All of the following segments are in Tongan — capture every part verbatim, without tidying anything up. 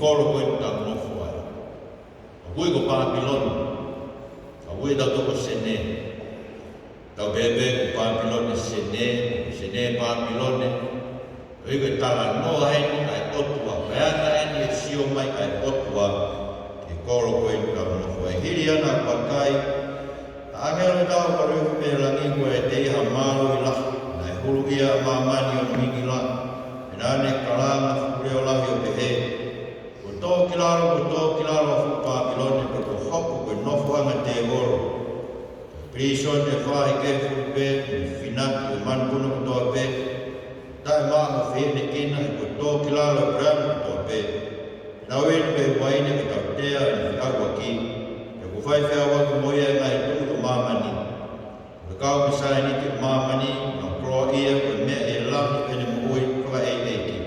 kolo ko ē ʻoku tau nofo ai. Ka ui ko Pāpilone. Ka ui ʻe tautolu ko Sene. Tau pehē pē ko Pāpilone Sene, Sene Pāpilone. Ko e ʻuhi ko e talanoa eni ʻa e ʻOtua, ko e anga eni e sio mai ʻa e ʻOtua ki he kolo ko ē ʻoku tau nofo ai. Hili ʻena vakai, ʻa e ʻāngelo ʻe taha ʻoku ʻalu hifo mei langi, ʻoku ʻiate ia ha mālohi lahi, naʻe huluʻia ʻa māmani ʻi hono ngingila, pea naʻa ne kalanga fuʻu leʻo lahi ʻo pehē, Kuo tō ki lalo, kuo tō ki lalo ʻa fuʻu Pāpilone, pea kuo hoko ko e nofoʻanga ʻo e tēvolo, pilīsone ʻo e faʻahikehe fulipē, mo e finatu ʻo e manupuna kotoa pē, taʻemaʻa mo fineʻeikina, he kuo tō ki lalo ʻa e puleʻanga kotoa pē. Naʻe ui eni mei he uaine ʻo e tautea ʻo ʻene feʻauaki, pea kuo fai feʻauaki mo ia ʻa e ngaahi tuʻi ʻo māmani, mo e kau mei he saianiti ʻo māmani, mo e koloaʻia, ko e meʻa ʻi he lahi ʻo ʻene moʻui fakaʻeiʻeiki.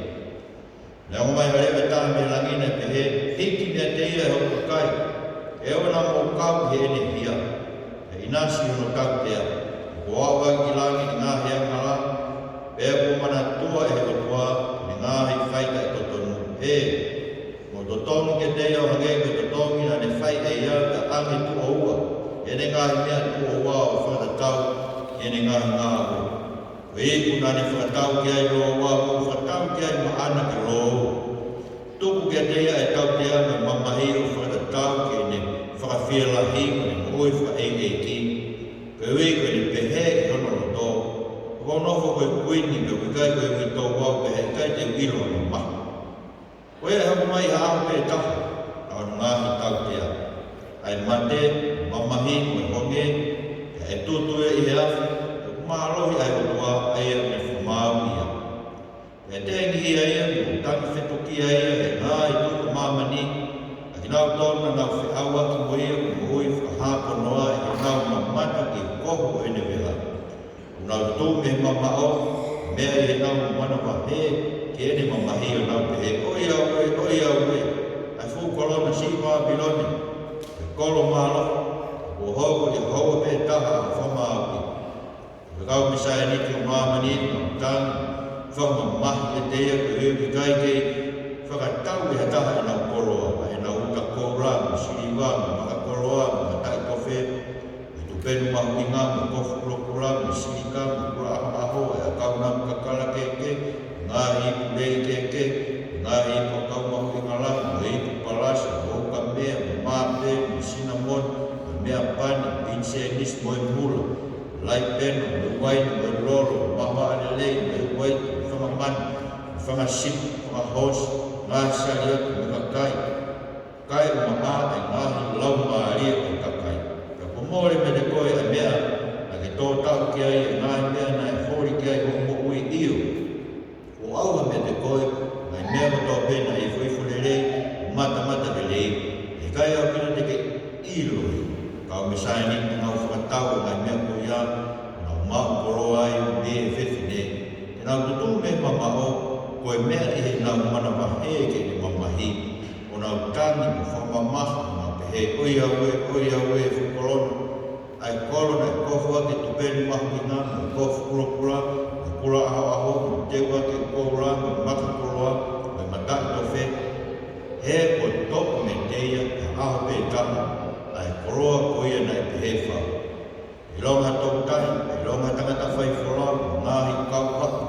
Naʻe ongo mai ha leʻo ʻe taha mei langi naʻe pehē, Hiki meiate ia ʻe hoku kakai, ʻe ʻoua naʻa mou kau ʻi heʻene hia, pea ʻinasi hono tautea. Kuo aʻu hake ki langi ʻene ngaahi angahala, pea kuo manatua ʻe he ʻOtua ʻene ngaahi fai taʻetotonu. Hē, mou totongi kiate ia ʻo hangē ko e totongi naʻa ne fai ʻe ia, pea ʻange tuʻo ua ʻene ngaahi meʻa tuʻo ua ʻo fakatatau ki heʻene ngaahi ngāue. Ko e ipu naʻa ne fakatau ki ai lōua, mou fakatau ki ai maʻana ke lōua. Tuku kiate ia ʻa e tautea mo e mamahi ʻo fakatatau ki heʻene fakafielahi mo ʻene moʻui fakaʻeiʻeiki. Koeʻuhi ko ʻene pehē ʻi hono loto, Kuo u nofo ko e kuini, pea ʻoku ʻikai ko e uitou au, pea he ʻikai te u ʻilo hono mahu. Ko ia ʻe hoko mai ha ʻaho pē taha ʻa hono ngaahi tautea, ʻa e mate, mamahi mo e honge, pea ʻe tutu ia ʻi he afi, he ʻoku mālohi ʻa e ʻOtua, ʻa ia ʻoku ne fakamaau ia. Pea ʻe tengiʻi ia mo tangi fetukia ia ʻe he ngaahi tuʻi ʻo māmani, ʻa kinautolu naʻa nau feʻauaki mo ia ʻo moʻui fakahā pono ʻi heʻenau mamata ki he kohu ʻo ʻene vela. ʻOku nau tutu mei he mamaʻo, meʻa ʻi heʻenau manavahē ki heʻene mamahi ʻo nau pehē, ʻOiauē, ʻoiauē, ʻa e fuʻu kolona siʻi Pāpilone, ʻa e kolo mālohi, kuo hoko ʻi he houa pē taha ʻa hoʻo fakamaauʻi. Ko e kau mei he saianiti ʻo māmani naʻa nau tangi fakamamahi kiate ia, koeʻuhi ʻoku ʻikai kei fakatau ʻe ha taha ʻenau koloa, ʻa ʻenau uta koula, mo e siliva, mo e maka koloa, mo e mataʻitofe, mo e tupenu mahuʻinga, mo e kofu kulokula, mo e silika, mo e kula ʻahoʻaho, ʻa e ʻakau namu kakala kehekehe, ngaahi ipu lei kehekehe, ngaahi ipu ʻakau mahuʻinga lahi, mo e ipu palasi, mo e ukamea, mo e māpē, mo e sinamoni, mo e meʻapani, mo e ʻinisēnisi, mo e mula, mo e laipena, mo e uaine, mo e lolo, mo e mahoaʻa lelei, mo e uaifi, mo e fanga manu, mo e fanga sipi, mo e fanga hoosi, ngaahi saliote, mo e kakai, kakai ʻumaʻā ʻa e ngaahi laumālie ʻo e kakai. Pea kuo mole meiate koe ʻa e meʻa naʻa ke tō taʻu ki ai, ʻa e ngaahi meʻa naʻe holi ki ai hoʻo moʻui, ʻio, kuo ʻauha meiate koe ʻa e ngaahi meʻa kotoa pē naʻe ifoifo lelei, matamata lelei, ʻe ʻikai ʻaupito te ke ʻiloʻi. Kau mei he saianiti naʻa nau fakatau ʻa e ngaahi meʻa ko ia, ʻo nau maʻu koloa ai mei he fefine. Te nau tutu mei he mamaʻo, ko e meʻa ʻi heʻenau manavahē ki heʻene mamahi, ʻo nau tangi mo fakamamahi, ʻo nau pehē, ʻOiauē, ʻoiauē, fuʻu kolona, ʻa e kolona ʻe kofu ʻaki e tupenu mahuʻinga, mo e kofu kulokula, mo e kula ʻahoʻaho, mo e teu ʻaki e koula, mo e maka koloa, mo e mataʻitofe. He kuo toʻo meiate ia ʻi ha ʻaho pē taha ʻa e koloa ko ia naʻe pehē fau. ʻIlonga toutai, ʻilonga tangata faifolau, ngaahi kau haʻu,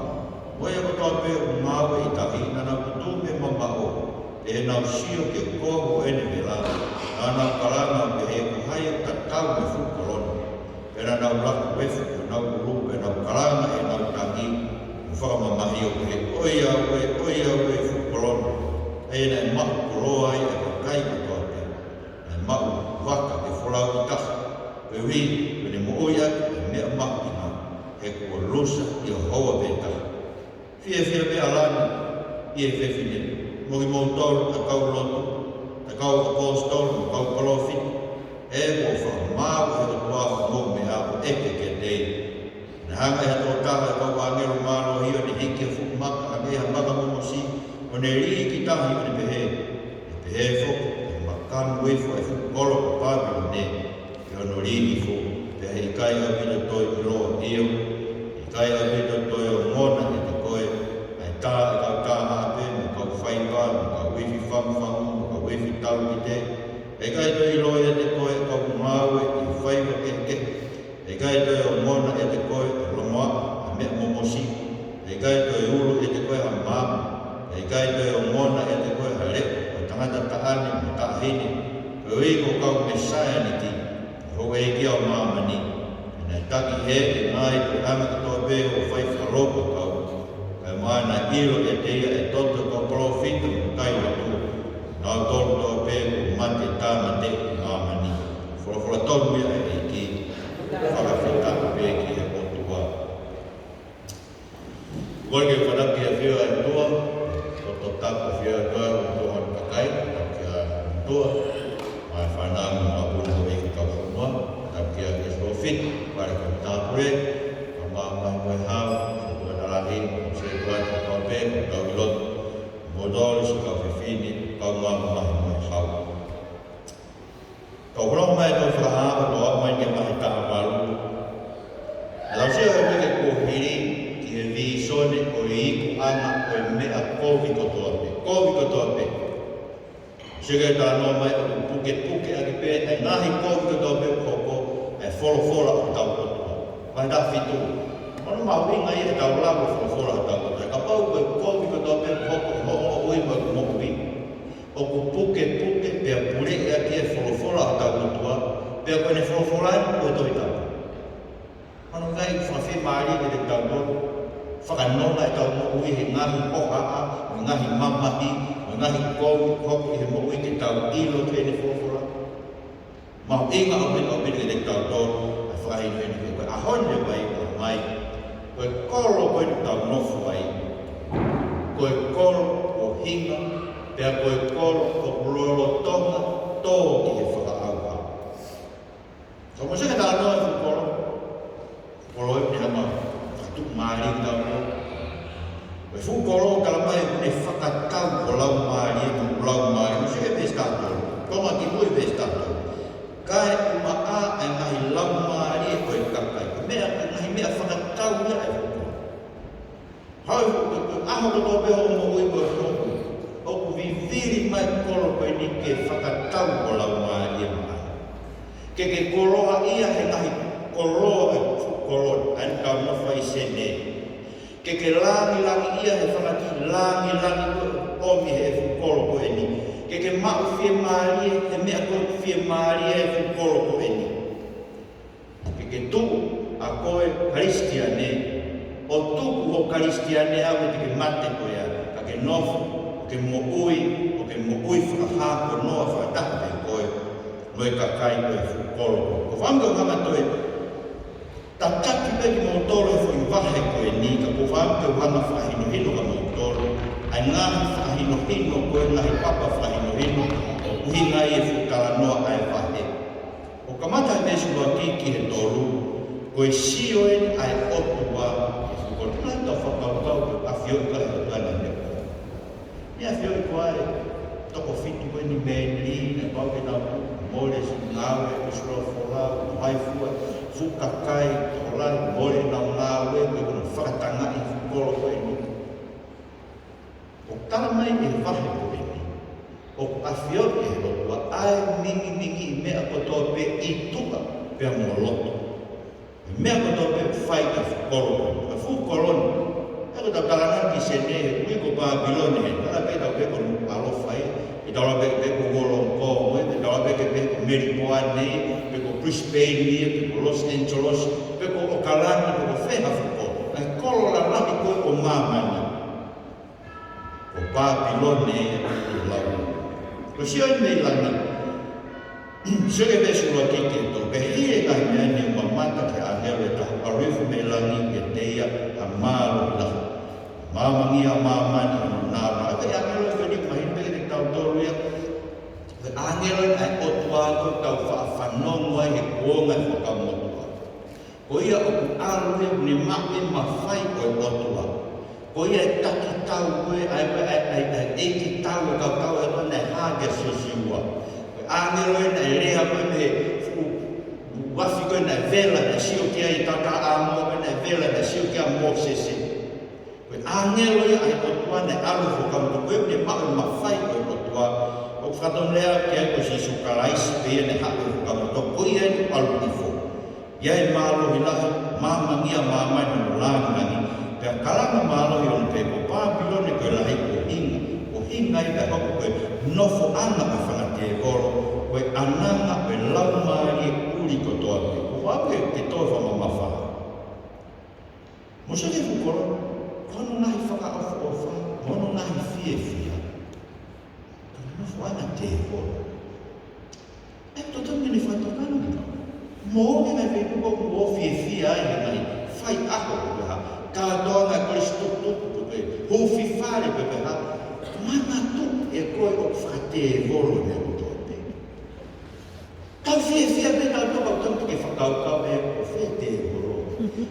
mo ia kotoa pē ʻoku ngāue ʻi tahi, naʻa nau tutu mei he mamaʻo, ʻi heʻenau sio ki he kohu ʻo ʻene vela, naʻa nau kalanga ʻo pehē, Ko hai ʻoku tatau mo e fuʻu kolona? Pea naʻa nau laku efu ki honau ʻulu, pea nau kalanga ʻi heʻenau tangi, mo fakamamahi ʻo pehē, ʻOiauē, ʻoiauē, fuʻu kolona, ʻa ia naʻe maʻu koloa ai ʻa e kakai kotoa pē, naʻe maʻu vaka ke folau ʻi tahi, koeʻuhi ko ʻene moʻui ʻaki ʻa e meʻa mahuʻinga, he kuo lusa ʻi ha houa pē taha. Fiefia pē ʻa langi ʻi he fefine, mo kimoutolu ʻa e kau lotu, ʻa e kau ʻaposetolo, mo e kau palōfita, he kuo fakamaau ʻe he ʻOtua hoʻomou meʻa ʻo ʻeke kiate ia. Naʻe hanga ʻe ha tokotaha ʻo e kau ʻāngelo mālohi ʻo ne hiki ha fuʻu maka hangē ha maka momosi, ʻo ne lī ki tahi ʻo ne pehē, ʻE pehē foki, ʻe makamu hifo ʻa e fuʻu kolo ko Pāpilone ʻi hono lī hifo, pea he ʻikai ʻaupito toe ʻiloa, ʻio, he ʻikai ʻaupito toe ongona ʻiate koe ʻa e tā ʻa e kau tā haʻape, mo e kau faiva, mo e kau ifi fangufangu, ʻE ʻikai toe ʻilo ʻiate koe ʻa e kau ngāue ʻi he faiva kehekehe. ʻE ʻikai toe ongona ʻiate koe ʻa e longoaʻa ʻa e meʻa momosi. ʻE ʻikai toe ulu ʻiate koe ha maama. ʻE ʻikai toe ongona ʻiate koe ha leʻo ʻo e tangata taʻane mo e taʻahine, koeʻuhi ko e kau Mīsaianiti, ʻa e houʻeiki ʻo māmani. He naʻe taki hē ʻi he ngaahi puleʻanga kotoa pē ʻo fai fakalou ʻakau. Kae ʻumaʻā naʻe ʻilo ʻiate ia ʻa e toto ʻo e kau palōfita mo e kailotu, nautolu kotoa pē kuo mate tāmateʻi ʻi māmani. Folofola tonu ia ʻa e ʻEiki. Fakafetaʻi pē ki he ʻOtua. Kole ke u fakataki ʻa e ʻafio ʻa e ʻOtua, ʻo tau tapu ʻa e ʻafio ʻa e ʻOtua, ʻo tau ʻa e kakai, tau kia ʻOtua, ʻa e fānau mo e ʻapi ʻo e kau fonua, tau kia ʻEiki Sōfia, pale ko tāpule, ʻa māmani mo e hau, ʻa e ʻOtua talahi, ʻo se ʻOtua kotoa pē, ʻo tau ʻilo, mo tolu si kau fefine, kau māmani mo e hau. Kau hūfanga mai tau fakahā ʻo tau aʻu mai ki he vahe taha valu. ʻE tau sio he uike kuo hili ki he vīsone ʻo e ikuʻanga ʻo e meʻa kovi kotoa pē. Kovi kotoa pē. Sio ki he talanoa mai ʻoku pukepuke ʻaki pē ʻa e ngaahi kovi kotoa pē ʻoku hoko ʻa e folofola ʻo hotau ʻOtua. Vahe taha fitu. Ko hono mahuʻinga ia ʻetau lau e folofola ʻo hotau ʻOtua. Kapau ko e kovi kotoa pē ʻoku hoko ʻi hoʻo moʻui mo ʻeku moʻui, ʻoku pukepuke pea puleʻi ʻaki e folofola ʻo hotau ʻOtua, pea ko ʻene folofola eni ko e Tohi Tapu. Mahalo ʻoku ʻikai fakafiemālie kiate kitautolu, fakanonga ʻetau moʻui he ngaahi hohaʻa, mo e ngaahi mamahi, mo e ngaahi kovi ʻoku hoko ʻi he moʻui ke tau ʻilo ki heʻene folofola. Mahuʻinga ʻaupito ʻaupito kiate kitautolu ʻa e fakahinohino ko e ʻaho ni ʻoku ʻomai. Ko e kolo ko eni ʻoku tau nofo ai, ko e kolo ʻoku hinga, pea ko e kolo ʻoku lolotonga tō ki he fakaʻauha. Ka mou sio ki he talanoa e fuʻu kolo. Kolo eni ʻoku ne hanga ʻo tuʻumālie kitautolu. Ko e fuʻu kolo ʻoku talamai ʻoku ne fakatau ho laumālie mo hoku laumālie. Mou sio ki he veesi taha tolu. Konga kimui veesi taha tolu. Kae ʻumaʻā ʻa e ngaahi laumālie ʻo e kakai. Meʻa, ngaahi meʻa fakatau ia ʻa e fuʻu kolo. Haʻu e fuʻu kolo, ʻaho kotoa pē hoʻo moʻui ko e fuʻu kolo. ʻOku vivili mai e kolo ko eni ke fakatau ho laumālie maʻae. Ke ke koloaʻia he ngaahi koloa ʻa e fuʻu kolo, ʻa eni ʻoku tau nofo ai Senē. Ke ke langilangiʻia he fanga kiʻi langilangi ko ē ʻoku ʻomi he fuʻu kolo ko eni. Ke ke maʻu fiemālie he meʻa ko ē ʻoku fiemālie he fuʻu kolo ko eni. Ke ke tuʻu ʻa koe Kalisitiane, ʻo tuku ho Kalisitiane ʻaʻau ʻiate ke mate koe ai, ka ke nofo, ʻo ke moʻui, ʻo ke moʻui fakahā ko noa fakataha pē koe mo e kakai ko e fuʻu kolo. Ko e fakaʻamu ke u hanga ʻo toe tataki pē kimoutolu he foʻi vahe ko eni, ka ko e fakaʻamu ke u hanga ʻo fakahinohino kimoutolu ʻa e ngaahi fakahinohino ko e ngaahi papa fakahinohino ʻoku ʻuhinga ai e fuʻu talanoa ʻa e vahe. ʻOku kamata he veesi ʻuluaki ki he tolu, ko e sio eni ʻa e ʻOtua ki he fuʻu kolo. Naʻa tau fakakaukau ko e ʻafioʻi ko ē ʻa e ʻOtua naʻe meʻa ko ē. Naʻe ʻafioʻi ko ē ʻa e toko fitu ko eni mei heni, naʻe pau ke nau mole siʻi ngāue ʻo e ʻōsula folau, ʻo haifua fuʻu kakai tokolahi, mole ʻenau ngāue, ko e kona fakatangaʻi e fuʻu kolo ko eni. ʻOku talamai ʻe he vahe ko eni, ʻoku ʻafioʻi ʻe he ʻOtua ʻa e mingimingiʻi meʻa kotoa pē ʻi tuʻa pea mo loto. Meʻa kotoa pē ʻoku fai ʻe he fuʻu kolo. Ko e fuʻu kolo ni. ʻOku tau talanoa ki Senē, he ʻoku ui ko Pāpilone, he tala pē tau pē ko Nukuʻalofa ia, pe tau lave pē ko Wollongong, pe tau lave pē ko Melipoane, pe ko Brisbane ia, pe ko Los Angeles, pe ko ʻOkalani, pe ko fē ha fuʻu kolo. ʻA e kolo lalahi ko ē ʻo māmani. Ko Pāpilone ʻi he lau. Ko e sio eni mei langi. Sio ki he veesi ʻuluaki ki he tolu. Pea hili e ngaahi meʻa ni ʻo mamata ki he ʻāngelo ʻe taha, ʻalu hifo mei langi kiate ia ʻa e mālohi lahi. Māmangia ʻa māmani ʻi hono nāunau. Ko e ʻāngelo eni ʻoku mahino pē kiate kitautolu ia. Ko e ʻāngelo ʻa e ʻOtua ʻoku tau faʻa fanongo ai he kuonga e Fuakava Motuʻa. Ko ia ʻoku ʻalu ia ʻoku ne maʻu e mafai ʻo e ʻOtua. Ko ia e taki tau ko ē, ʻa e, ʻa e, ʻa e, ʻa e ʻeikitau e kau tau ʻa e ʻOtua naʻe hā kia Siosiua. Ko e ʻāngelo ē naʻe lea ko ē mei he fuʻu uafi ko ē naʻe vela naʻe sio ki ai e tautaha ʻa Moape, naʻe vela naʻe sio ki ai ʻa Mōsese. Ko e ʻāngelo ia ʻa e ʻOtua naʻe ʻalu he Fuakava Motuʻa, ko ia ʻoku ne maʻu e mafai ʻo e ʻOtua. Ko ʻOku fakatonulea ki ai ko Sīsū Kalaisi, pea ʻi heʻene haʻu ʻo fakamotuʻa, ko ia ʻoku ʻalu hifo. ʻI ai e mālohi lahi, māmangia māmani mo lāngilangi, pea kalanga mālohi ʻo ne pehē ko Pāpilone ko e lahi, ko e hinga, ko e hinga ia pea hoko ko e nofoʻanga ʻo e fanga tēvolo, ko e ʻananga ʻo e laumālie ʻuli kotoa pē. Ko e ʻuhinga ke, ke toe fakamamafa. Mou sio ki he fuʻu kolo, ko hono ngaahi fakaʻofoʻofa, ko hono ngaahi fiefia, ko e nofoʻanga ʻo e tēvolo. ʻE totonu ke ne fakatokanga mai. Moʻoni e ngaahi feituʻu ʻoku mou fiefia ai he ngaahi faiako ko e hā. Kātoanga e kolisi tukutuku pe ko e hūfifale pe ko e hā. Manatuʻi ʻe koe ʻoku fakatēvolo e meʻa kotoa pē. Tau fiefia pē tautolu ka tau toki fakakaukau ʻe ʻoku fētēvolo.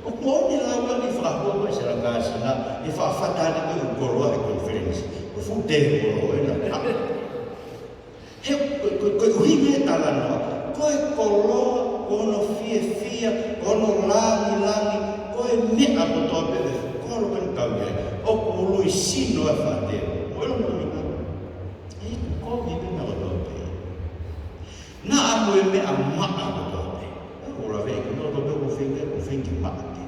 ʻOku moʻoni e lau ʻa e fakahoa ko e sela kāsina, ʻe fakafata atu ko e kolo he konifelenisi. Ko e fuʻu tēvolo ena. He ko, ko, ko e ʻuhinga e talanoa. Ko e kolo, ko hono fiefia, ko hono lāngilangi, ko e meʻa kotoa pē ʻo e kolo ko eni tau ia. ʻOku ului sino e fanga tēvolo. Ko e ʻuhinga. ʻE, ko e meʻa kotoa pē. Naʻa mo e meʻa maʻa kotoa pē. ʻE, ʻoku lave ki he meʻa kotoa pē ʻoku feinga, ʻoku feinga ke maʻa pē.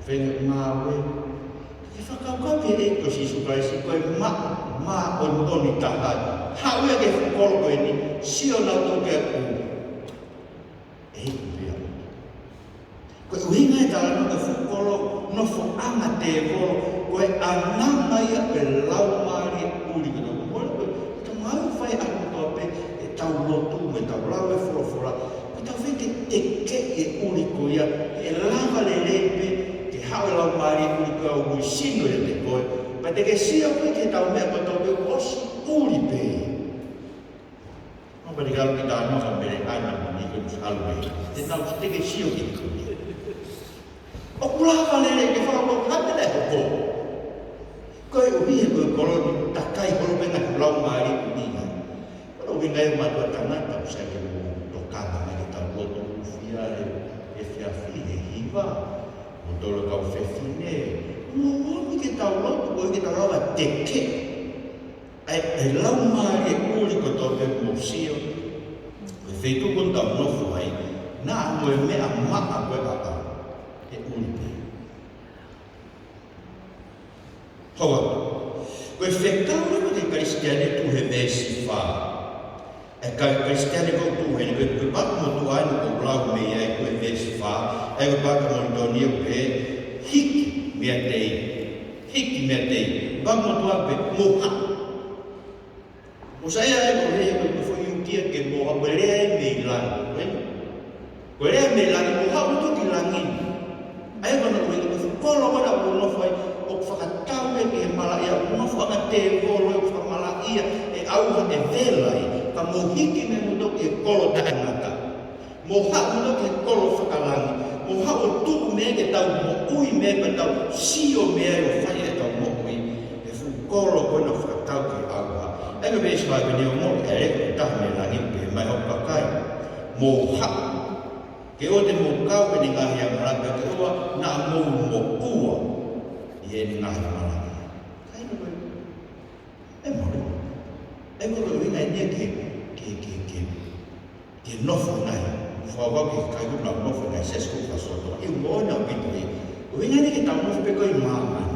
Feinga ngāue. Ke fakakaukau ki he ʻEiki ko Sīsū Kalaisi, ko e maʻa, maʻa ʻo, ʻo e taha. Haʻu ia ki he fuʻu kolo ko eni, sio nautolu ki he ʻEiki pē. Ko e ʻuhinga e talanoa ki he fuʻu kolo, nofoʻanga ʻo e tēvolo, ko e ʻananga ia ʻo e laumālie ʻuli kotoa. Ko e, ko e, ko e tau ngāue faiako kotoa pē, ʻetau lotu, mo ʻetau lau e folofola, ko ʻetau feinga ke tekeʻi e ʻuli ko ia, ʻe lava lelei pē ke haʻu e laumālie ʻuli ko ia ʻo ului sino ʻiate koe. Pea te ke sio pē ki heʻetau meʻa kotoa pē ʻosi ʻuli pē. Mo pali kalu ki tāna ka mele ana mo ni ko ni salu mei. Te nau te ke sio ki. ʻOku lava lelei ke fakakaukau ha meʻa ʻe hoko. Koeʻuhi he ko e kolo ni takai holo pē ngaahi laumālie ʻuli. Ko e ʻuhinga ia mātuʻa tangata ʻoku sai ke mou tokanga mai ke tau lotu ʻufiʻufi he, he efiafi he hiva. Mo tolo kau fefine. Mo omi ke tau lotu, ko e ke tau lava tekeʻi ʻa e, ʻa e laumālie ʻuli kotoa pē mou sio. Ko e feituʻu ko eni ʻoku tau nofo ai, naʻa mo e meʻa maʻa ko e ʻaʻau. ʻE ʻuli pē. Hoa. Ko e fekau leva ki he Kalisitiane tuʻu he veesi fā. ʻA e Kalisitiane ko ē tuʻu heni, ko e, ko e Pāki Motuʻa eni ʻoku lau mei ai ko e veesi fā, ʻa e ko e Pāki Molitoni ʻoku pehē, hiki meiate ia. Hiki meiate ia. Pāki Motuʻa pē, mou haʻu. ʻOku sai ia ʻa e ko e, ko e foʻi ukia ke mou haʻu, ko e lea ia mei langi, ko e. Ko e lea mei langi, mou haʻu ki langi. ʻA ia ko hono ʻuhinga ko e fuʻu kolo ko ena ʻoku nofo ai, ʻoku fakatau ia ki he malaʻia, ʻoku nofoʻanga ʻo e tēvolo, ʻoku fakamalaʻia, ʻe ʻauha ʻe vela ia, ka mou hiki mei ai mou toki kolo taʻengata. Mou haʻu mou toki kolo fakalangi, mou haʻu ʻo tuʻu mei ai ke tau moʻui mei ai pea tau sio mei ai ʻo fai ʻetau moʻui, he fuʻu kolo ko ena ʻoku fakatau ke ʻauha. ʻA ia ko e veesi fā pē eni ʻoku moʻoni, ʻa e leʻo ʻe taha mei langi pē mai hoku kakai. Mou haʻu. Ke ʻoua te mou kau ʻene ngaahi angahala pea ke ʻoua naʻa mou moʻua ʻi heʻene ngaahi malanga. Kae ʻi he ko e, ʻe moʻua. ʻE moʻua ʻi he ngaahi nia ke, ke, ke, ke, ke nofo nai. Fakakaukau ki he kakai ko ē naʻa nau nofo he ngaahi siasi ko ē fakasōtoma. ʻI he moʻoni ʻaupito ē. ʻUhinga eni ke tau nofo pē ko ē ʻi māmani.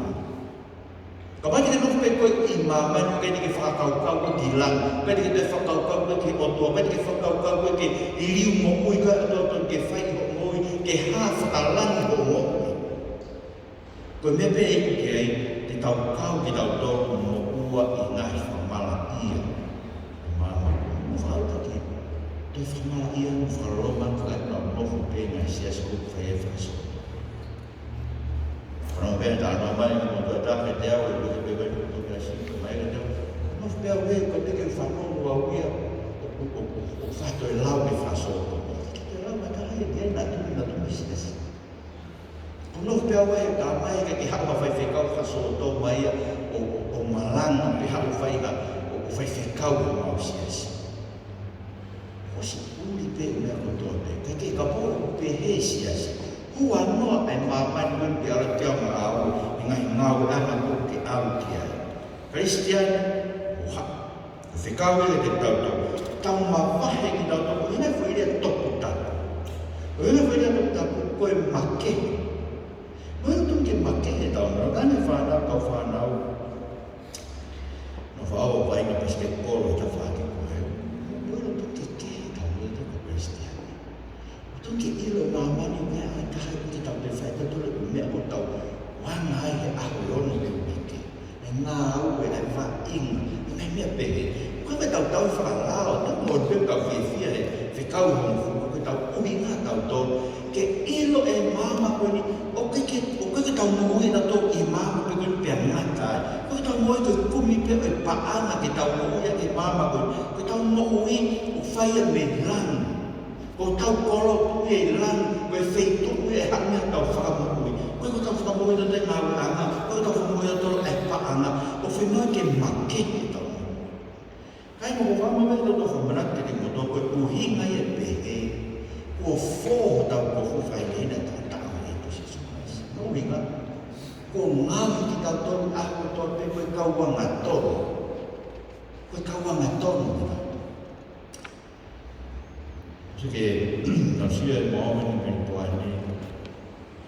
Kapau te ke nofo pē koe ʻi māmani, ʻikai te ke fakakaukau koe ki langi, ʻikai te ke toe fakakaukau koe ki he ʻOtua, ʻikai te ke fakakaukau koe ke liliu moʻui, ʻikai ʻOtua tonu ke fai hoʻo moʻui, ke hā fakalangi hoʻo moʻui. Ko e meʻa pē ʻe ʻi ai, te tau kau kitautolu ʻo moʻua ʻi he ngaahi fakamalaʻia ʻo māmani. Mo fakakaukau ki he toe fakamalaʻia, mo fakaloloma, kae nofo pē ngaahi siasi ko ē fai e fakasōtoma. Fanongo pē ʻa e talanoa mai, mo tuʻa tafe te au, ʻe luke pē ko e tuʻa pē ʻa Sīsū mai ka te au. Nofo pē au ē, ko e pē ke fanongo au ia, ʻo, ʻo, ʻo, ʻo, ʻo fato e lau ke fakasōtoma. Ke te lau ma taha ia, ke na tumi, na tumi siasi. Ko e nofo pē au ē, ka mai ke ke haʻu ha faifekau fakasōtoma ia, ʻo, ʻo, ʻo malanga, pe haʻu fai ha, ʻo, ʻo faifekau homau siasi. ʻOsi ʻuli pē meʻa kotoa pē. Kae kehe kapau ʻoku pehē siasi. Huanoa e māmani ko eni ke ala ke ʻalu ʻo ngāue, ʻi he ngaahi ngāueʻanga ko ē ke ʻalu ki ai. Kalisitiane, mou haʻu. Ko e Fekau ia kiate kitautolu, tau mavahe kitautolu, ʻuhinga e foʻi lea toputapu. ʻUhinga e foʻi lea toputapu, ko e makehe. Ko e tonu ke makehe ʻetau meʻa, ʻa e fānau, kau fānau. Naʻa ku ʻalu ʻo vaʻinga pasiketipolo he tafaʻaki ko ē. Ko e tonu ke kehe ʻetau meʻa ko e Kalisitiane. ʻOku tonu ke ʻilo ʻe māmani meʻa ʻa e taha ʻoku tau toe fai ʻe tautolu e meʻa ʻoku tau anga ai he ʻaho ʻe ono pe uike. ʻE ngāue, ʻe vaʻinga, ʻe ngaahi meʻa pehē. ʻOku ʻikai ke tau tau fakalao, tau mo te tau fiefia he fekau hongofulu, ko ʻetau ʻuhinga ʻatautolu ke ʻilo ʻe māmani ko eni, ʻoku ʻikai ke, ʻoku ʻikai ke tau moʻui ʻatautolu ʻi māmani pē ko eni pea ngata ai. ʻOku ʻikai ke tau moʻui ko e kumi pē ʻo e paʻanga ke tau moʻui ʻaki ʻi māmani ko eni. Ko ʻetau moʻui ʻoku fai ia mei langi. Ko hotau kolo ʻoku ʻi langi, ko e feituʻu ia ʻe haʻu mei ai hotau fakamoʻui. ʻOku ʻikai ko hotau fakamoʻui ʻatautolu e ngāueʻanga, ʻoku ʻikai ko hotau fakamoʻui ʻatautolu e paʻanga, ʻoku fiemaʻu ke makehe ʻetau moʻui. Kae mo ko fama mai ʻetau fakamanatu kiate kimoutolu ko e ʻuhinga ia ʻoku pehē, kuo fō hotau kofu fai lehena taʻataʻa ʻi he ʻEiki ko Sīsū Kalaisi. Ko e ʻuhinga, kuo ngaohi kitautolu ʻi he ʻaho kotoa pē ko e kau angatonu. Ko e kau angatonu kitautolu. Sio ki he tausia ʻe Moʻomeni Pilipoani,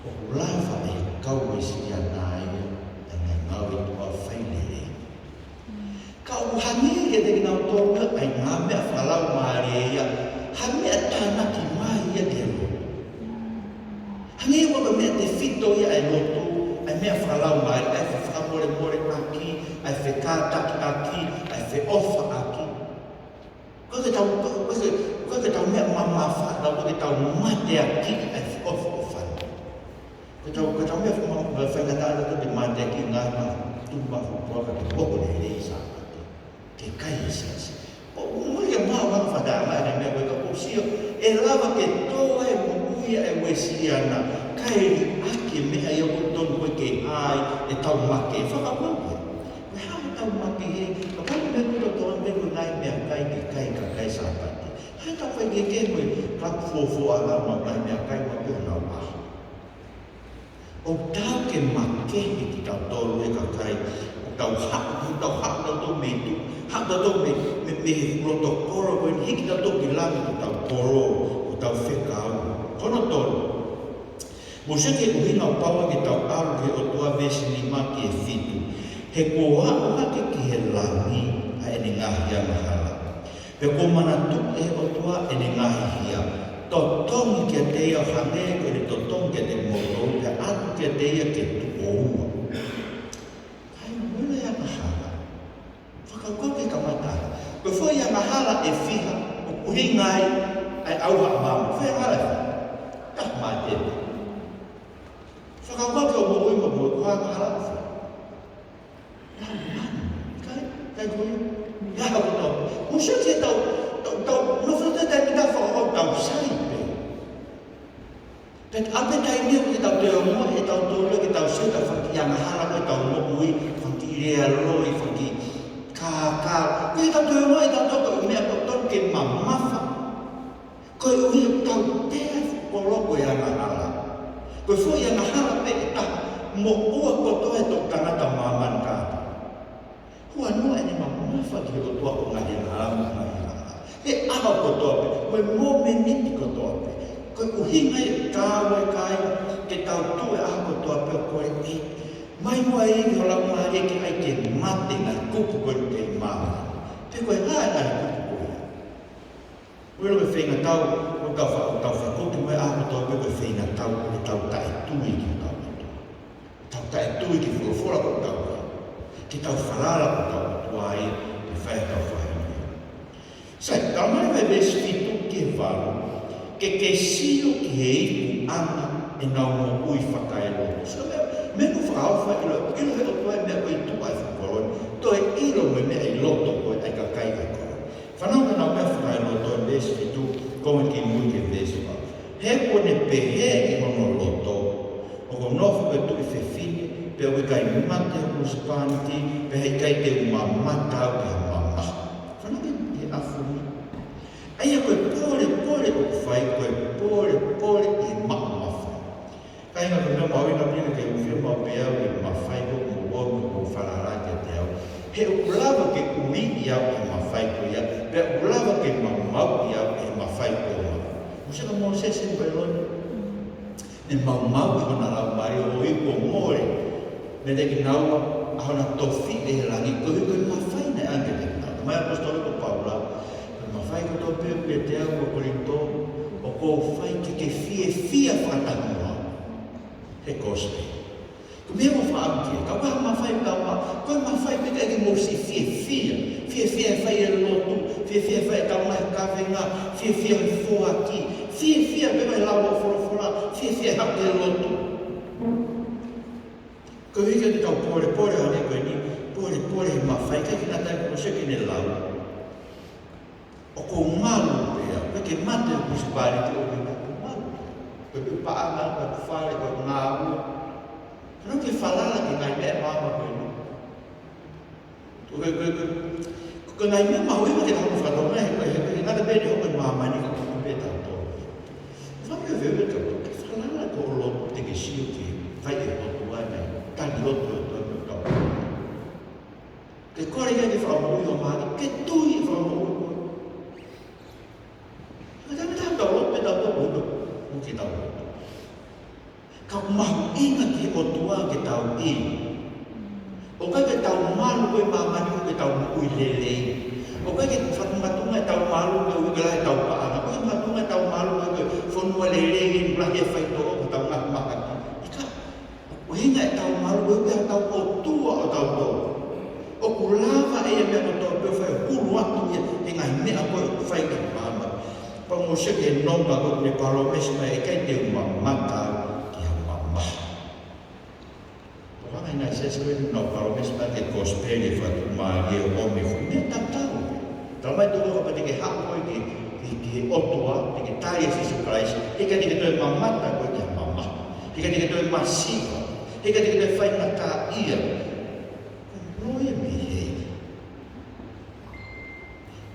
ʻoku lava ʻe he kau Uēsiliana ia ʻa e ngaahi ngāue ʻi tuʻa ʻo fai lelei. Ka ʻoku hangē kiate kinautolu ia ʻa e ngaahi meʻa fakalaumālie ia, ha meʻa tānaki mai ia ki he lotu. Hangē ia ko e meʻa tefito ia ʻa e lotu, ʻa e meʻa fakalaumālie, ʻa e fefakamolemoleʻaki, ʻa e fekātakiʻaki, ʻa e feʻofaʻaki. ʻOku ʻikai ke tau, ʻoku ʻikai ke, ʻoku ʻikai ke tau meʻa mamafa, ʻoku ʻikai ke tau mateakiʻi ʻa e feʻofaʻofani. ʻOku ʻikai ke tau, ʻoku ʻikai ke tau meʻa fama-, faingataʻa ʻatautolu ke mateakiʻi ngaahi meʻa tuʻu maʻu ʻoku ʻikai ke moʻui lelei Sāpate. Ke kai e siasi. ʻOku ʻikai ke maʻu ha fakatātā ʻa e meʻa ko ē ka ʻoku ou sio, ʻe lava ke tō e moʻui ʻa e Uēsiliana, kae liʻaki e meʻa ia ʻoku tonu ko ē ke hā ai ʻetau makehe. Fakapapauʻi ko e hā ʻetau makehe, ka ko e meʻa ko ē ʻoku tonu pē ko e ngaahi meʻakai ke kai, kakai Sāpate. Hā ʻetau faikehekehe mo e kalapu fuofua ʻa e ngaahi meʻakai mo e ngaahi ʻaho. ʻOku tau ke makehe kitautolu ʻe kakai, ʻoku tau haʻu, ʻoku tau haʻu tautolu mei tuʻa, haʻu tautolu mei, mei, mei he loto kolo ko eni, hiki tautolu ki langi ʻoku tau kolo, ʻoku tau fekau. Ko hono tolu. Mou sio ki he ʻuhinga ʻoku pau ke tau ʻalu ki he ʻOtua, veesi nima ki he fitu. He kuo aʻu hake ki he langi ʻa ʻene ngaahi angahala. Pea kuo manatuʻi ʻe he ʻOtua ʻene ngaahi hia. Totongi kiate ia ʻo hangē ko ʻene totongi kiate kimoutolu, pea ʻatu kiate ia ke tuʻo ua. Kae muimui e angahala. Fakakaukau ki he kamata. Ko e foʻi angahala ʻe fiha, ʻoku ʻuhinga ai ʻa e ʻauha ʻa māmani. Foʻi angahala ʻe fiha. Taha mā te. Fakakaukau ki hoʻo moʻui mo e moʻui, ko e angahala ʻe fiha. Lau manu, kai, kai ko ia. Ia, ko tau. Mou sio ki he tau, tau, tau, nofo ʻi he taimi ʻoku tau fakakaukau tau sai pē. Pea ʻi he taimi ʻoku tau toe ongoʻi ʻe tautolu ke tau sio ki he fanga kiʻi angahala ʻo ʻetau moʻui, fanga kiʻi lea loi, fanga kiʻi kākā. Ko ʻetau toe ongoʻi ʻe tautolu ko e meʻa ʻoku tonu ke mamafa. Koeʻuhi ʻoku tau tea e fuʻu kolo ko e angahala. Ko e foʻi angahala pē ʻe taha, moʻua kotoa e toʻutangata ʻo māmani kātoa. Huanoa ʻene mamafa ki he ʻOtua ʻo e ngaahi angahala mo e ngaahi angahala. He ʻaho kotoa pē, mo e mōmeniti kotoa pē. Ko e ʻuhinga ia ʻoku tau ʻai ke tau tuʻu he ʻaho kotoa pē ʻo kole, ʻEiki, mai muʻa ʻEiki ho Laumālie ke ʻai ke mate e ngaahi kupu ko eni ʻi māmani. Pe ko e hā e ngaahi kupu ko ia. Ko e ʻilo ko e feingatau, ʻoku tau fa-, ʻoku tau fekuki mo e ʻaho kotoa pē ko e feingatau, ʻoku tau taʻetui ki hotau ʻOtua. Tau taʻetui ki he folofola ʻoku tau ʻai. Ke tau falala ki hotau ʻOtua ia, ke fai hotau faʻahinga. Sai, tau mai ki he veesi fitu ki he valu. Ke ke sio ki he ikuʻanga ʻenau moʻui fakaeloto. So, meʻa, meʻa ʻoku fakaʻofa ʻilo, ʻilo he ʻOtua e meʻa ko ē ʻi tuʻa e fuʻu kolo ni. Toe ʻilo mo e meʻa ʻi loto ko ē ʻa e kakai ʻo e kolo ni. Fanongo ki heʻenau meʻa fakaeloto, veesi fitu, konga kimui ki he veesi valu. He kuo ne pehē ʻi hono loto, ʻOku ou nofo ko e tuʻi fefine, pea ʻoku ʻikai mate hoku husepāniti, pea heʻikai te u mamata au ki ha mamahi. Fanongo ki he ʻafuni. ʻA ia ko e polepole ʻoku fai, ko e polepole ʻi he maʻu mafai. Kāinga, ko e meʻa mahuʻinga pē ke u fiemaʻu pē au ʻi he mafai ʻoku mou ʻomi ʻo falala kiate au. He ʻoku lava ke ʻuliʻi au ʻe he mafai ko ia, pea ʻoku lava ke maumauʻi au ʻe he mafai ko ia. Mou sio kia Mōsese mo ʻĒlone. Ne maumauʻi hona laumālie ʻo ʻikai mole meiate kinaua ʻa hona tofiʻa ʻi he langi, koeʻuhi ko e mafai naʻe ʻoange kiate kinaua. Mai ʻaposetolo ko Paula, ko e mafai kotoa pē ʻoku ʻiate au ʻa Kolinitō, ʻoku ou fai ke ke fiefia fakataha mo au he kosipeli. Ko e meʻa ʻoku ou fakaʻamu ki ai, kapau ko ha mafai ʻoku tau maʻu, ko e mafai pē ke ʻai ke mou siʻi fiefia. Fiefia he fai e lotu, fiefia he fai ʻetau ngaahi kavenga, fiefia he foaki, fiefia pē he lau ʻa e folofola, fiefia he haʻu ki he lotu. Koeʻuhi ke tau pōlepole ʻa e meʻa ko eni, pōlepole he mafai, ʻikai ke ngata ai, ko e sio ki heʻene lau. ʻOku ou malu pē au, ʻikai ke mate ʻa e pusi pāliki ʻo ke malu pē au. Ko e paʻanga, ko e fale, ko e ngāue. Ka naʻa ke falala ki he ngaahi meʻa ʻa māmani ko eni. Ko e, ko e, ko e, ko e ngaahi meʻa mahuʻinga ke tau fakatonga, he ko e, he ko e ngata pē ʻene hoko ʻi māmani ka ko e pē tau tō. Fakamolemole pē ke tau falala ko e lotu te ke sio ki he fai ʻe he ʻOtua ʻa e tali ʻOtua ʻo tau. Ke kole ia ke fakamoʻui ʻo māmani, ke tui e fakamoʻui ko ē. Ka tau tau tau lotu pē tau tō ko ē, ʻoku ke tau lotu. Ka ʻoku mahuʻinga ki he ʻOtua ke tau ʻilo. ʻOku ʻikai ke tau malu ko ē ʻi māmani ʻoku ke tau moʻui lelei. ʻOku ʻikai ke fakamanatu ʻetau malu ko ē ʻoku ke lahi ʻetau paʻanga. ʻOku ʻikai ke manatu ʻetau malu ko ē ʻoku ke fonua lelei, ʻoku lahi e faitoʻo, ko ʻetau ngaahi mahaki. ʻIkai. ʻUhinga ʻetau malu ko ē ʻoku ʻiate kitautolu ʻa e ʻOtua ʻo tautolu. ʻOku lava ʻe ia meʻa kotoa pē ʻo fai hulu atu ia he ngaahi meʻa ko ē ʻoku fai ki māmani. Pea mou sio ki he nonga ko ē ne palōmesi mai, ʻe ʻikai te u mamata ki ha mamahi. Ko e hanga ʻe he ngaahi siasi ko eni ʻo nau palōmesi mai ki he kosipeli ʻoku fai atu mai ʻoku ʻomi ʻo fai meʻa tatau. Talamai ʻe he ʻOtua kapau te ke haʻu koe ki, ki, ki he ʻOtua, te ke tali ʻa Sīsū Kalaisi, heʻikai te ke toe mamata koe ki ha mamahi. Heʻikai te ke toe masiva. Heʻikai te ke toe faingataʻaʻia. Ko e loi mei heni.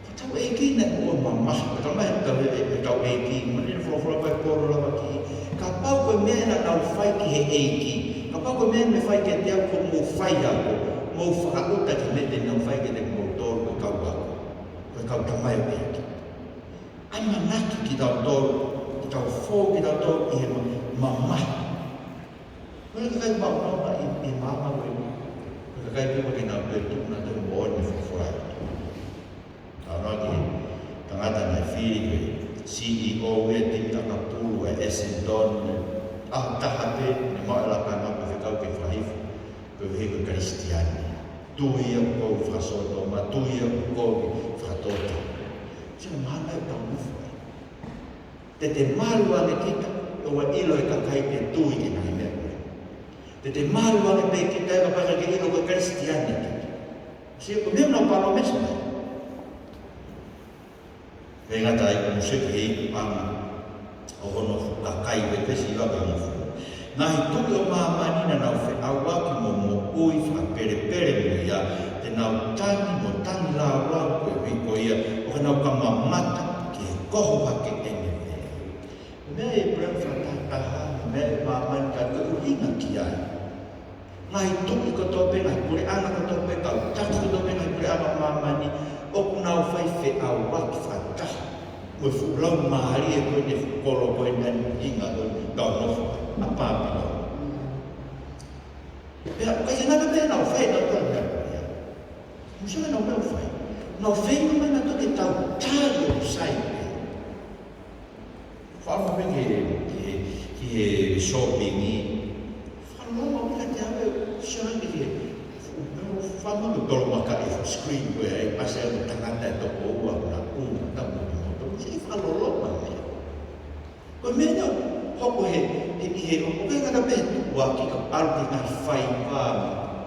Ko hotau ʻEiki naʻe ʻoua mamahi, ko e talamai ʻe hotau, ʻe, ʻe hotau ʻEiki, mo ʻene folofola ko ē ʻa Paula lava ki, kapau ko e meʻa naʻa nau fai ki he ʻEiki, kapau ko e meʻa naʻe fai kiate au ʻoku mou fai ʻaʻaku, mou fakaʻuta ki he meʻa te nau fai kiate kimoutolu ko e kau ako, ko e kau tamaioʻeiki. ʻAmanaki kitautolu, ke tau fou kitautolu ʻi he ma-, mamahi. Ko e kakai maʻu nonga ʻi, ʻi māmani ko eni. Ko e kakai pē ʻoku ʻikai ke nau pē tuʻu nautolu he moʻoni e folofola. Talanoa ki he tangata naʻe fili ko e C E O ʻo e timi takapulu ʻa e Essendon, ʻaho taha pē ne maʻu e lakanga ko e fekau ke fakahifo, koeʻuhi ko e Kalisitiane. Tui ia ʻoku kovi fakasōtoma, tui ia ʻoku kovi fakatōtō. Sio mahalo ʻoku tau nofo ai. Te te malu ange kita, ʻoua ʻe ʻilo ʻe he kakai te tui ki he ngaahi meʻa ko ē. Te te malu ange pē kita, ʻe kapau ʻikai ke ʻilo ko e Kalisitiane kita. Sio ko e meʻa naʻa nau palōmesi mai. Feinga tai ko mou sio ki he ikuʻanga ʻo hono fuʻu kakai, veesi hiva ki he hongofulu. Ngaahi tuʻi ʻo māmani naʻa nau feʻauaki mo moʻui fakapelepele mo ia, te nau tangi mo tangilāulau koeʻuhi ko ia, ʻo ka nau ka mamata ki he koho hake ʻene vela. Ko e meʻa ʻa ʻIpulaimi fakatahataha, ko e meʻa ʻa māmani ka ko e ʻuhinga ki ai. Ngaahi tuʻi kotoa pē, ngaahi puleʻanga kotoa pē, kau taki kotoa pē, ngaahi puleʻanga ʻo māmani, ʻoku nau fai feʻauaki fakataha mo e fuʻu laumālie ko eni, fuʻu kolo ko eni, ʻa e ʻuhinga ko eni, kau nofo ʻa Pāpilone. Pea ʻoku ʻikai ke ngata pē heʻenau fai ʻe nautolu e meʻa ko ia. Mou sio ki heʻenau meʻa ʻoku fai. Nau feinga mai nautolu ke tau tali ʻoku sai pē. Fāmili ki he, ki he, ki he shopping ʻi. Fakalongolongo pē kiate au ʻeku sio ange ki he, fāmili ʻoku tolomakaʻi e fuʻu screen ko ē ʻa e pasi ʻa e tangata ʻe toko ua, na ʻū, na tamu ki moto. Mou sio ki he fakalongolongo ʻa e meʻa. Ko e meʻa naʻe hoko he, he, he, ʻoku ʻikai ngata pē he tuʻuaki ka ʻalu ki he ngaahi faiva,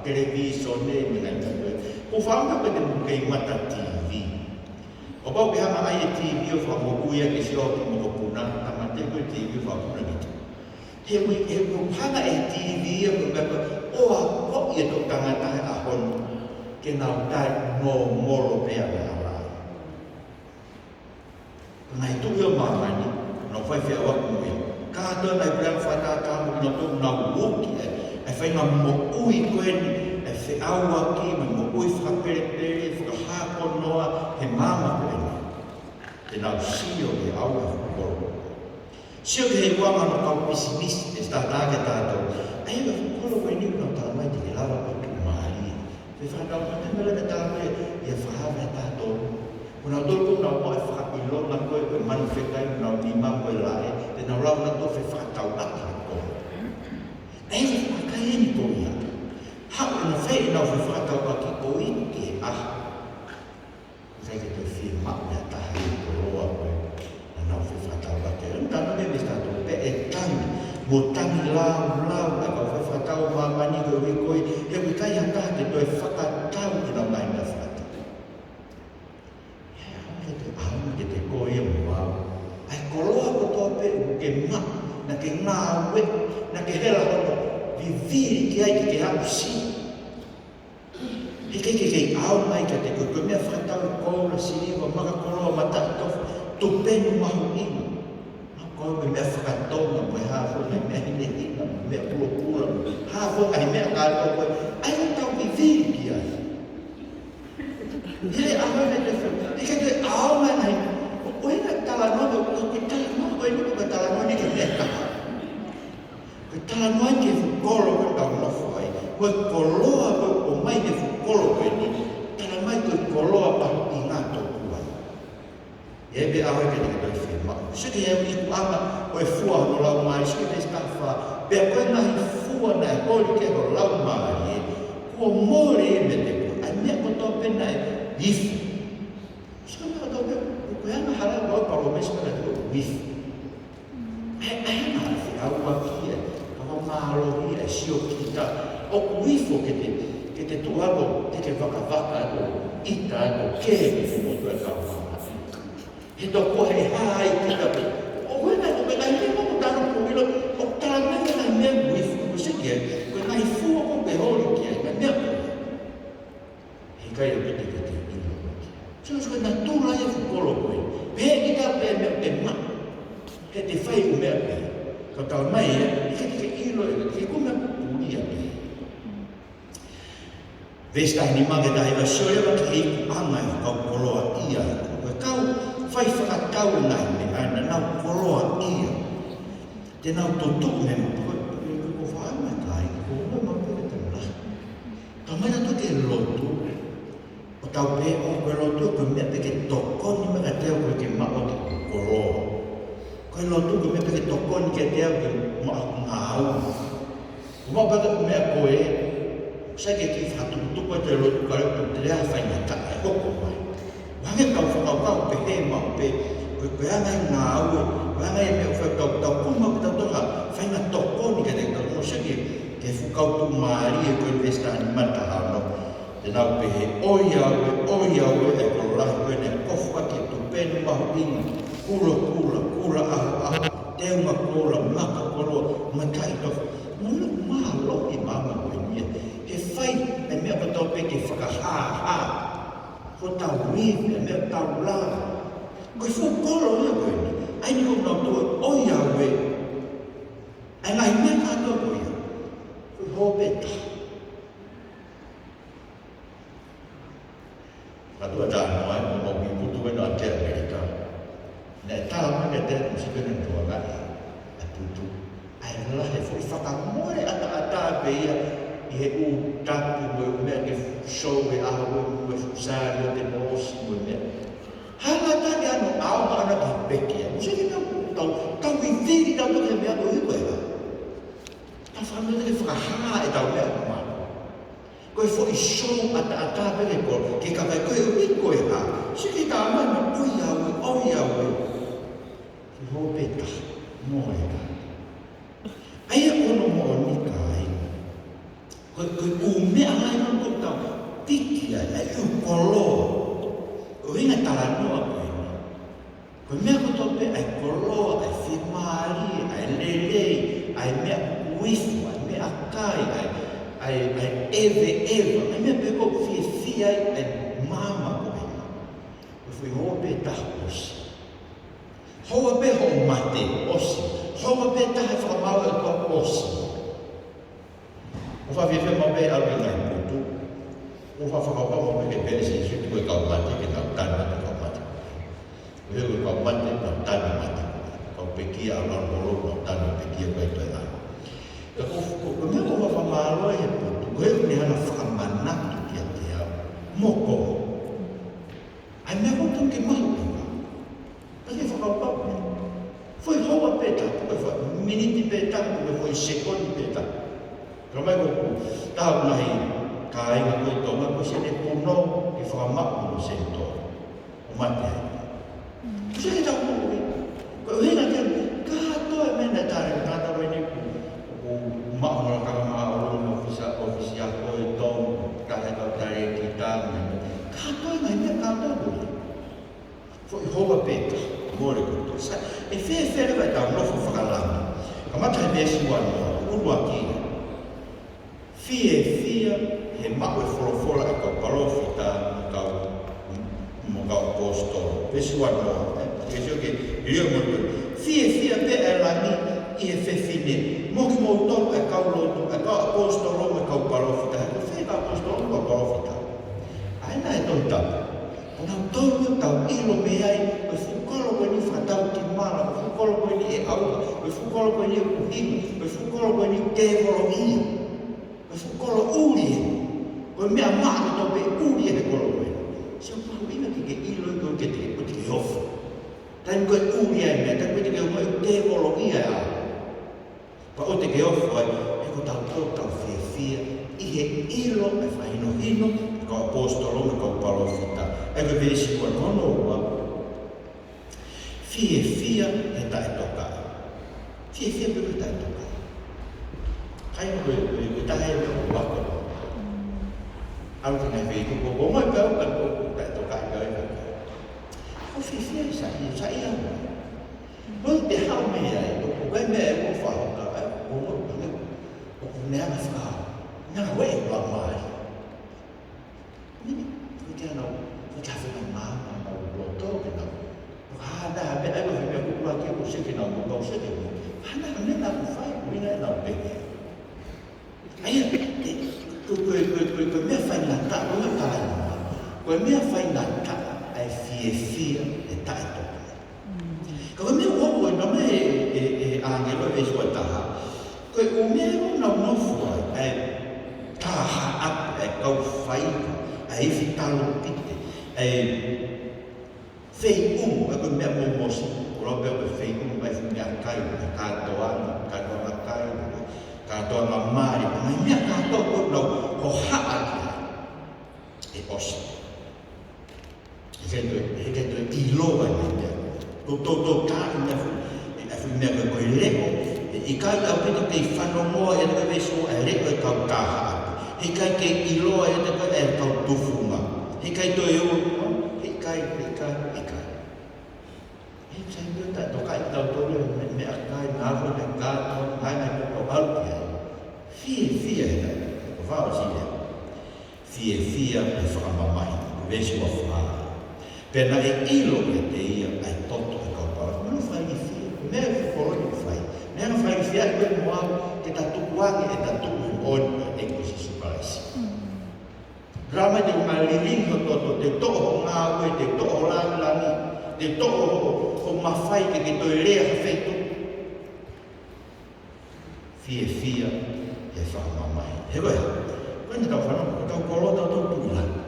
televīsone, mo e ngaahi meʻa ko ē. Ko e fāmili ko ē te mou kei mata T V. Kapau ʻoku ke hanga ʻai e T V ʻo fakamoʻui ʻaki e sio ki he mokopuna, tāmateʻi ko e T V ʻo fakapuna ki tuʻa. He ʻoku, he ʻoku hanga ʻe he T V ia ko e meʻa ko ē ʻo akoʻi e toʻutangata he ʻaho ni ke nau tali nōmolo pē ʻa e hala. Ko e ngaahi tuʻi ʻo māmani, nau fai feʻauaki mo ia. Kātoa e ngaahi puleʻanga fakatahataha mo kinautolu nau uki ʻa e, ʻa e faʻahinga moʻui ko eni, feʻauaki mo e moʻui fakapelepele, fakahā ko noa he maama ko eni. Te nau sio ki he ʻauha e fuʻu kolo. Sio ki he ikuʻanga ʻo e kau pisinisi, ʻe tātā ke tātou. ʻA ia ko e fuʻu kolo ko eni ʻoku nau tala mai te ke lava pē ʻo tuʻumālie. Fefakatau mai te mele ke tala mai ia fahava e tātou. Ko nautolu ʻoku nau maʻu e fakaʻilonga ko ē ʻo e manu fekai, ʻoku nau nima ko e laʻe, te nau lava nautolu ʻo fefakatauʻaki e kolo. ʻA ia ko e fakakai eni ko ia. Haʻu ʻo nau fai ʻenau fefakatauʻaki ko eni ki he ʻaho. ʻIkai ke toe fiemaʻu ʻe ha taha ia e koloa ko ē naʻa nau fefakatauʻaki. ʻOku tala mai mei he tātou pē ʻe tangi, mo tangi laulau ʻa e kau fefakatau ʻo māmani koeʻuhi ko ē he ʻoku ʻikai ha taha ke toe fakatau ʻenau ngaahi meʻa fakatau. He ʻaho ke te ʻaho ke te ko ia mo au. ʻA e koloa kotoa pē ʻoku ke maʻu, naʻa ke ngāue, naʻa ke hela hono vivili ki ai ke ke aʻusia. He ʻikai ke kei ʻaonga ia kiate koe, ko e meʻa fakatau ʻi he koula, siliva, maka koloa, mataʻitofe, tupenu mahuʻinga. Ko e meʻa faka-Tonga, mo e hā fua e ngaahi meʻa hinehina, mo e meʻa kulokula, mo e hā fua e ngaahi meʻa kātoa ko ē. ʻA ia ʻoku tau vivili ki ai. He ʻaho ke te fo, ʻikai ke ʻaonga e ngaahi, ko e ngaahi talanoa, ko e talanoa, ko e ngaahi talanoa ni ke meʻa taha. Ko e talanoa ki he fuʻu kolo ko ē ʻoku tau nofo ai. Ko e koloa ko ē ʻoku ʻomai he fuʻu kolo ko eni. Tala mai ko e koloa mahuʻinga tokua. ʻE pē ʻaho ke te ke toe fiemaʻu. Sio ki he ikuʻanga ʻo e fua hono laumālie, sio ki he veesi taha fā. Pea ko e ngaahi fua naʻe holi ki ai ho laumālie, kuo mole ia meiate koe. ʻA e meʻa kotoa pē naʻe ifo. Sio ki he meʻa kotoa pē, ko e angahala ko e palōmesi meiate koe ʻoku ifo. ʻE, ʻe, ʻe, ʻe, ʻe, ʻauaki ʻe, kava mālohi ʻe, siokita, ʻoku ifo ke te, ke te tuʻu atu, te ke vakavaka atu, ʻita atu, ke ke fumotu e kau mama. He toko he hā ai kita pē. ʻO ko e ngaahi, ko e ngaahi meʻa ko ē ʻoku tau ʻilo, ʻoku tala mai ko e ngaahi meʻa ʻoku ifo, ko e seke, ko e ngaahi fua ko ē ʻoku ke holi ki ai, ngaahi meʻa ko ē. He ʻikai ʻaupito ke te ʻilo. So, so, natula ia e fuʻu kolo ko ē. Pehē kita pē meʻa te maʻu. He te fai ʻū meʻa pē. Ka tala mai ē, ʻikai ke ʻilo ē, ke ko e meʻa ʻoku tuʻu ia pē. Veesi taha nima ki he taha hiva, sio leva ki he ikuʻanga ʻo e kau koloaʻia. Ko e kau fai fakatau e ngaahi meʻa naʻa nau koloaʻia. Te nau tutuʻu mei he motu ko e, ko e, ko e fānau kai, ko e motu ko e te mula. Tau mai nautolu ki he lotu, ʻo tau pehē ʻoku ko e lotu ko e meʻa pē ke tokoni mai kiate au ko ē ke maʻu ʻeku koloa. Ko e lotu ko e meʻa pē ke tokoni kiate au ke maʻu ʻeku ngāue. Ko e maʻu pē ʻeku meʻa ko ē, sai ke kiʻi fakatukutuku atu e lotu ka ʻoku toe ʻi ai ha faingataʻa ʻe hoko mai. Hangē ko e kau fakakaukau pehē maʻu pē, ko e, ko e anga e ngāue, ko e anga e meʻa ʻoku fai, tau, tau kumi ʻo tau toka, faʻahinga tokoni kiate kitautolu, sio ki he, ki he fuʻu kau tuʻumālie ko ē veesi taha nima taha ono. Te nau pehē, ʻoiauē, ʻoiauē, ʻa e kolo lahi ko ē naʻe kofu ʻaki e tupenu mahuʻinga, kulokula, kula ʻahoʻaho, teunga koula, maka koloa, mataʻitofe. Mo e mālohi e maama ko eni ia. He fai e meʻa kotoa pē ke fakahāhā hotau ivi, e meʻa ʻoku tau lava. Ko e fuʻu kolo ia ko eni. ʻA eni ko ē naʻa tau ʻoiauē. ʻA e ngaahi meʻa kātoa ko ia. Ko e hope taha. Ka tuʻu atu ʻa Noa, ʻo mo mi putu ena ʻa te Amerika. Naʻe tala mai kiate ia ʻoku sio pē naʻe tuʻu ange ʻa e putu. ʻA e lahi e foʻi fakamole ʻataʻatā pē ia ʻi he ʻū tapu mo e ʻū meʻa ke show e ʻaho mo e fuʻu sāliote mo ʻosi mo e meʻa. Hanga atu ke ʻaonga ʻaonga ʻana ki he pekia. ʻOku sio ki he tau, tau, tau vivili tautolu he meʻa ko ē ko ē. Tau fakamole ke fakahā ʻetau meʻa ʻoku maʻu. Ko e foʻi show ʻataʻatā pē ke ko, ke kakai koeʻuhi ko e hā. Sio ki he tala mai naʻe ʻoiauē, ʻoiauē. Ki hope taha, mole taha. ʻA ia ko hono moʻoni kāinga. Ko, ko e ʻū meʻa lahi ʻoku tau piki ai, ʻa e ʻū koloa. Ko e ʻuhinga e talanoa ko eni. Ko e meʻa kotoa pē, ʻa e koloa, ʻa e fiemālie, ʻa e lelei, ʻa e meʻa ʻoku ifo, ʻa e meʻakai, ʻa e, ʻa e, ʻa e ʻeveʻeva, ʻa e meʻa pē ʻoku fiefia ai ʻa e maama ko ē. Ko e foʻi houa pē taha ʻosi. Houa pē hoʻo mate ʻosi. Houa pē taha e fakamaau ʻa e ʻOtua ʻosi. ʻOku fakafiefia maʻu pē ʻalu ki he ngaahi potu. ʻOku fakapapau maʻu pē ke pele Sīsū ki he kau mate, ke nau tanu atu kau mate. Ko e kau mate, nau tanu mate. Kau pekia ʻalu ʻalu holo, nau tanu pekia ko e toe ʻalu. Ka ko, ko, ko e meʻa ʻoku ou fakamālō he potu, ko e meʻa naʻe fakamanatu kiate au. Moko. ʻAi meʻa ko tonu ke mahuʻinga. Pea ke fakapapau. Foʻi houa pē taha, pe ko e foʻi miniti pē taha, pe ko e foʻi sekoni pē taha. Ka mai ko, taha mai, kāinga ko e Tonga, ko e sēniti punou, ke fakamaʻu mo sēniti. ʻO mate ai. Ko e sēniti tau mo e. Ko e hinga ke, kātoa e meʻa naʻe tali, kātoa e meʻa ko, ko maʻu mo e lakanga māʻolunga, ʻōfisi, ʻōfisi ako e Tonga, kātoa e kau talēkita, kātoa e ngaahi meʻa kātoa ko ē. Foʻi houa pē taha, mole ko ē. Sai, ʻe fēfē leva ʻetau nofo fakalangi. Kamata he veesi uanoa, ʻuluaki. Fiefia he maʻu e folofola ʻa e kau palōfita mo e kau, mo e kau ʻaposetolo. Veesi uanoa, ē, veesi ʻoku ʻi he mo e. Fiefia pē ʻa e langi ʻi he fefine, mo kimoutolu ʻa e kau lotu, ʻa e kau ʻaposetolo mo e kau palōfita. Ko fē kau ʻaposetolo mo e kau palōfita? ʻA ena ʻi he Tohi Tapu. Ko kinautolu ʻoku tau ʻilo mei ai, ko e fuʻu kolo ko eni fakataukimuʻa, ko e fuʻu kolo ko eni ʻe ʻauha, ko e fuʻu kolo ko eni ʻoku hinga, ko e fuʻu kolo ko eni tēvolo ia. Ko e fuʻu kolo ʻuli ē. Ko e meʻa maʻa kotoa pē ʻuli ʻi he kolo ko ē. Sio, mahuʻinga ke ke ʻilo ʻoku ke te, ʻoku te ke ofo. Taimi ko ē ʻuli ai e meʻa, taimi ko ē te ke ʻomai ʻoku tēvolo ia ʻa. Pea ʻoku te ke ofo ai, ʻe ko tautolu ʻoku tau fiefia, ʻi he ʻilo ʻa e fakahinohino, ʻa e kau ʻaposetolo mo e kau palōfita. ʻA ia ko e veesi uanoa, Fiefia he taʻetokaʻi. Fiefia pē he taʻetokaʻi. Kai ko e, ko e, ko e taʻe ko e ako. ʻAlu ki he ngaahi feituʻu ko, ko e ngaahi pau ka ko e taʻetokaʻi ka e. Ko e fiefia ʻi he saiʻia, saiʻia. Ko e te hao mei ai, ko, ko e meʻa ʻoku fakahoka ai, ko, ko, ko, ko e meʻa naʻe fakahoka. Naʻe ʻoku ʻi ai e kau mali. Ko e te anau, ko e te fai nau mā, nau, nau loto ke nau. Ko hana, me ai ko he meʻa ko ua ke ko seke nau, nau seke nau. Hana, me nau fai, ko ina nau peke. ʻA ia, ko, ko, ko, ko, ko e meʻa faingataʻa, ko e meʻa faingataʻa, ko e meʻa faingataʻa, ʻa e fiefia he taʻetokaʻi. Ka ko e meʻa ʻoku ou ʻilo mei he, he, he ʻāngelo he veesi uataha. Ko e ʻū meʻa ʻoku nau nofo ai, ʻa e taha ʻapi, ʻa e kau fai, ʻa e ifi talupite, ʻa e feiʻumu, ʻa e ko e meʻa momosi, ko lau pē ko e feiʻumu, ʻa e fuʻu meʻakai, ʻa e kātoanga, kātoanga kai, kātoanga mali, ʻa e meʻa kātoa ʻoku nau hohaʻa ki ai. ʻE ʻosi. He ʻikai toe, he ʻikai toe ʻiloa e meʻa. Tau, tau, tau tā e meʻa fu-, e, e fuʻu meʻa ko e, ko e leʻo. ʻE ʻikai ʻaupito kei fanongoa ʻiate koe veesi ʻa e leʻo e kau taha. He ʻikai kei ʻiloa ʻiate koe e kau tufunga. He ʻikai toe ō, he ʻikai, he ʻikai, he ʻikai. He sai pē taʻetokaʻi tautolu e meʻa, meʻakai, ngāue, meʻa kātoa, ngāue, ngāue, ko e ʻalu ki ai. Fiefia he taʻetokaʻi, ko e fakaʻosi leva. Fiefia he fakamamahi, veesi uafā. Pea naʻe ʻilo ʻiate ia ʻa e toto ʻo e kau palōfita. Meʻa fakailifia, meʻa ʻoku ou kole ke fai. Meʻa naʻe fakailifia ʻi he moʻui ke ta tukuange ʻeta tuʻu he moʻoni ʻo e ʻEiki ko Sīsū Kalaisi. Rama te u malili ho toto, te u toʻo ho ngāue, te u toʻo ho langilangi, te u toʻo ho, ho mafai ke ke toe lea ha feituʻu. Fiefia he fakamamahi. He ko e, ko eni tau fanongo, ko ʻetau koloa tautolu ʻoku tuʻu ʻi langi.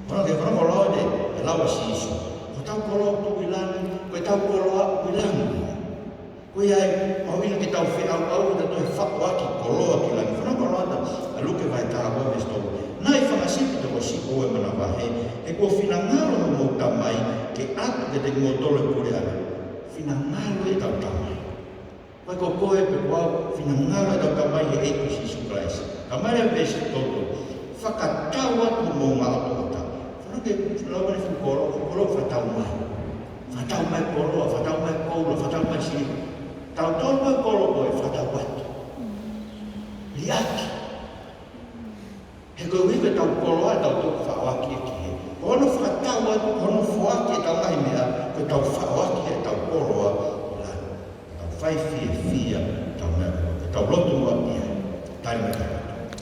Fanongo ke fanongo lau ʻe he lau ʻa Sīsū. Ko ʻetau koloa ʻoku tuʻu ʻi langi, ko ʻetau koloa ʻoku ʻi langi. Ko ia ai, mahuʻinga ke tau feʻauʻau, ke tau toe faʻu ʻaki koloa ki langi. Fanongo lau ʻa Luke vahe taha ua veesi tolu. Nai fanga sipi tokosiʻi ʻoua ʻe manavahē, he kuo finangalo homou Tamai ke ʻatu kiate kimoutolu e pule ʻa e. Finangalo ʻetau Tamai. Ko koe pe ko au, finangalo ʻetau Tamai he ʻEiki ko Sīsū Kalaisi. Ka mai leva veesi tolu tolu. Fakatau atu homou ngaʻotoʻota. Fanongo ke lau mai e fuʻu koloa, fuʻu koloa fakatau mai. Fakatau mai koloa, fakatau mai koula, fakatau mai siliva. Tautolu ko e koloa ko ē fakatau atu. Liʻaki. He ko e ʻuhi ko ʻetau koloa, ʻetau toe faʻu ʻaki ki hē. Ko hono fakatau atu, ko hono foaki ʻetau ngaahi meʻa, ko ʻetau faʻu ʻaki ʻetau koloa. Tau fai fiefia, tau meʻa, tau lotu ua pia. Tali mai tau.